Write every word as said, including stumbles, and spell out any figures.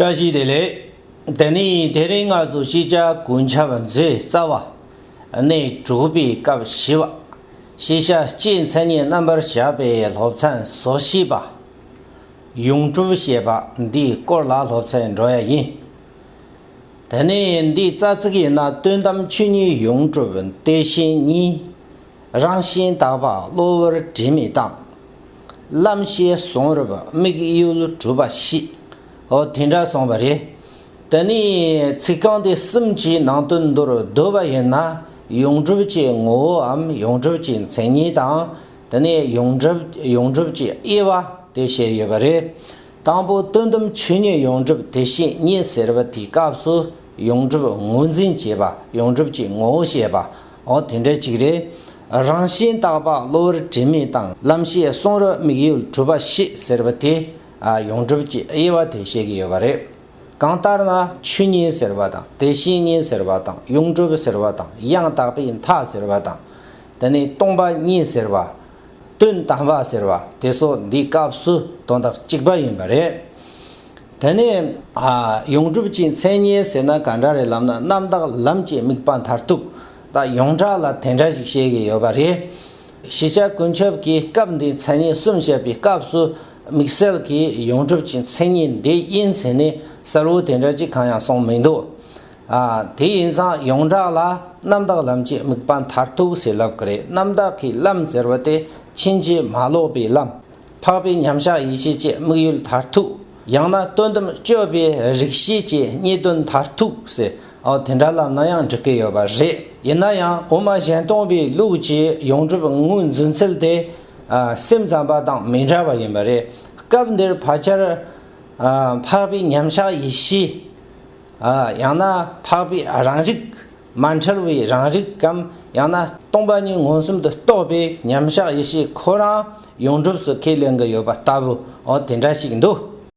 བཀྲ་ཤིས་བདེ་ལེགས། དེ་ནས་དེ་རིང་ང་ཚོ་ཤེས་བྱ་ཀུན་ཁྱབ་མཛོད་རྩ་བ་ནས་དྲུག་པའི་སྐབས་བཞི་པ། ཤེས་བྱ་སྤྱིའི་མཚན་ཉིད་རྣམ་པར་བཞག་པའི་སློབ་ཚན་སོ་བཞི་པ། ཡོངས་གྲུབ་ཞེས་པ་འདིའི་སྐོར་ལ་སློབ་ཚན་འགྲོ་ཡ་ཡིན། དེ་ནས་འདིའི་རྩ་ཚིག་ཡིན་ན། དོན་དམ་ཆོས་ཉིད་ཡོངས་གྲུབ་དེ་བཞིན་ཉིད། རང་བཞིན་དག་པ་གློ་བུར་དྲི་མེད་དང་། ལམ་ཤེས་གསུང་རབ་དམིགས་ཡུལ་གྲུབ་པ་བཞི། འོ་དེ་འདྲ་གསུངས་པ་རེད། དེ་ནས་ཚིག་རྐང་དེ་གསུམ་གྱི་ནང་དོན་མདོར་བསྡུས་པ་ཡིན་ན། ཡོངས་གྲུབ་ཀྱི་ངོ་བོའམ་ཡོངས་གྲུབ་ཀྱི་མཚན་ཉིད་དང་། དེ་ནས་ཡོངས་གྲུབ་ཡོངས་གྲུབ་ཀྱི་དབྱེ་བ་དེ་བཤད་ཡོད་པ་རེད། དང་པོ་དོན་དམ་ཆོས་ཉིད་ཡོངས་གྲུབ་དེ་བཞིན་ཉིད་ཟེར་བ་དེའི་སྐབས་སུ། ཡོངས་གྲུབ་ངོས་འཛིན་བྱེད་པ། ཡོངས་གྲུབ་ཀྱི་ངོ་བོ་བཤད་པ། འོ་དེ་འདྲ་ཅིག་རེད། རང་བཞིན་དག་པ་གློ་བུར་དྲི་མེད་དང་། ལམ་ཤེས་གསུང་རབ་དམིགས་ཡུལ་གྲུབ་པ་བཞི་ཟེར་བ་དེ། ཨ་ཡོངས་གྲུབ་ཀྱི་དབྱེ་བ་དེ་བཤད་ཀྱི་ཡོད་པ་རེད། གང་ལྟར་ན་ཆོས་ཉིད་ཟེར་བ་དང་། དེ་བཞིན་ཉིད་ཟེར་བ་དང་། ཡོངས་གྲུབ་ཟེར་བ་དང་། ཡང་དག་པའི་མཐའ་ཟེར་བ་དང་། དེ་ནས་སྟོང་པ་ཉིད་ཟེར་བ། དོན་དམ་པ་ཟེར་བ་དེ་ཚོ་འདིའི་སྐབས་སུ་དོན་དག་གཅིག་པ་ཡིན་པ་རེད། དེ་ནས་ཨ་ཡོངས་གྲུབ་ཀྱི་མཚན་ཉིད་ཟེར་ན་ག་འདྲ་རེད་ལབ་ན། རྣམ་དག་ལམ་གྱི་དམིགས་པ་མཐར་ཐུག་ད་ཡོངས་གྲགས་ལ་དེ་འདྲ་ཞིག་བཤད་ཀྱི་ཡོད་པ་རེད། ཤེས་བྱ་ཀུན་ཁྱབ་ཀྱི་སྐབས་འདིའི་མཚན་ཉིད་གསུམ་བཤད་པའི་སྐབས་སུ། དམིགས་བསལ་གྱིས་ཡོངས་གྲུབ་ཀྱི་མཚན་ཉིད་འདི་ཡིན་ཟེར་ནས་གསལ་བོ་དེ་འདྲ་ཅིག་གང་ཡང་གསུངས་མི་འདུག་ཨ་དེ་ཡིན་ཙང་ཡོངས་གྲགས་ལ་རྣམ་དག་ལམ་གྱི་དམིགས་པ་མཐར་ཐུག་ཟེར་ལབ་ཀྱི་རེད། རྣམ་དག་གི་ལམ་ཟེར་བ་དེ་ཕྱིན་ཅི་མ་ལོག་པའི་ལམ། འཕགས་པའི་མཉམ་གཞག་ཡེ་ཤེས་ཀྱི་དམིགས་ཡུལ་མཐར་ཐུག་ཡང་ན་དོན་དམ་དཔྱོད་པའི་རིགས་ཤེས་ཀྱི་རྙེད་དོན་མཐར་ཐུག་ཟེར། འོ་དེ་འདྲ་ལབ་ན་ཡང་འགྲིག་གི་ཡོད་པ་རེད། ཡིན་ན་ཡང་དབུ་མ་གཞན་སྟོང་པའི་ལུགས་ཀྱི་ཡོངས་གྲུབ་ངོས་འཛིན་ཚུལ་དེ། ཨ་སེམས་ཙམ་པ་དང་མི་འདྲ་བ་ཡིན་པ་རེད། སྐབས་འདིར་ཕལ་ཆེར། ཨ་འཕགས་པའི་མཉམ་གཞག་ཡེ་ཤེས། ཨ་ཡང་ན་འཕགས་པའི་རང་རིག་མ་འཁྲུལ་བའི་རང་རིག་གམ། ཡང་ན་སྟོང་པ་ཉིད་མངོན་སུམ་དུ་རྟོགས་པའི་མཉམ་གཞག་ཡེ་ཤེས་ཁོ་རང་ཡོངས་གྲུབ་སུ་ཁས་ལེན་གྱི་ཡོད་པ་ལྟ་བུ། འོ་དེ་འདྲ་ཞིག་འདུག